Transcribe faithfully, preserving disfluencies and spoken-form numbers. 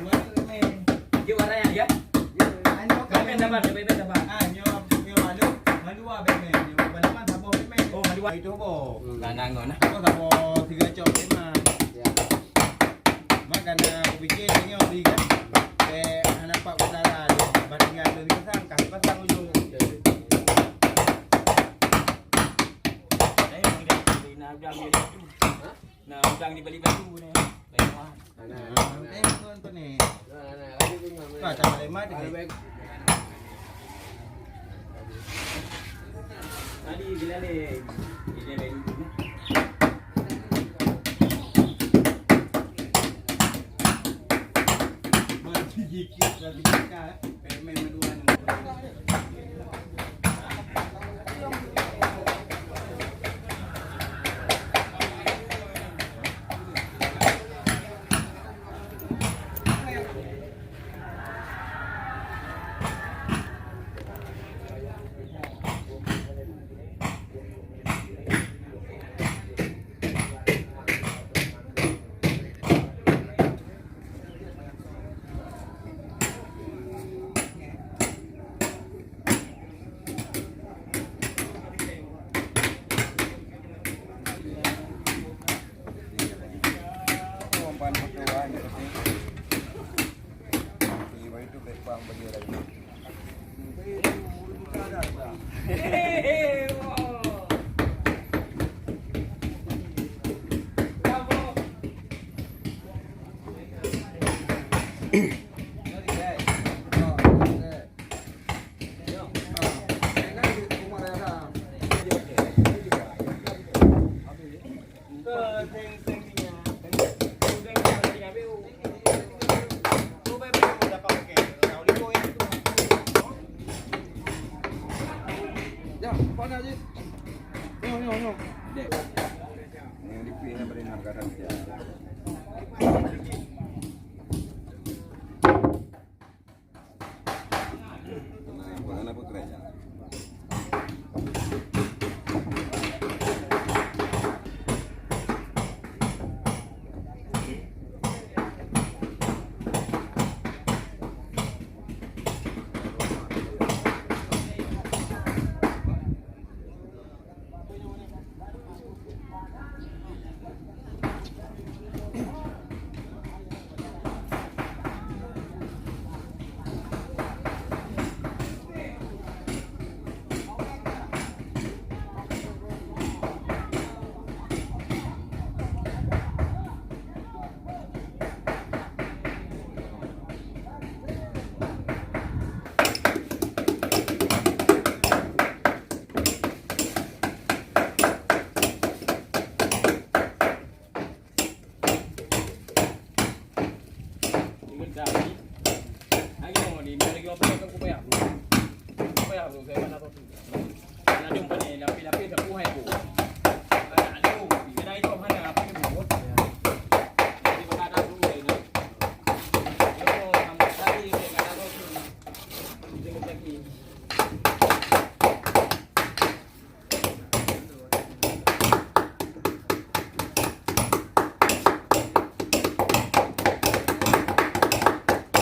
Jok barang ya? Bèk-bèk sabar, bèk-bèk sabar. Ah, nyoe, nyoe malu, malu ah bèk-bèk. Nyoe balaman saboh bèk-bèk. Oh, malu ah. Itu boh. Hmm. Nah, nah, ngon nah. Saboh, saboh tiga cok bèk mah. Ya. Makana kupikir nyoe bri kan. Bèk hana nampak utara tu. Bah tinggai tu dipasang, kah dipasang ujong. Okey. Nah, udang di balik batu ni. Baik, wah. Nah, eh, ngon tu ni. Nah, nah, nah, lagi tu ngon. Nah, tambah lemak tu ni. Tadi bila ni, dia lain tu. Mati gigit, mati gigit.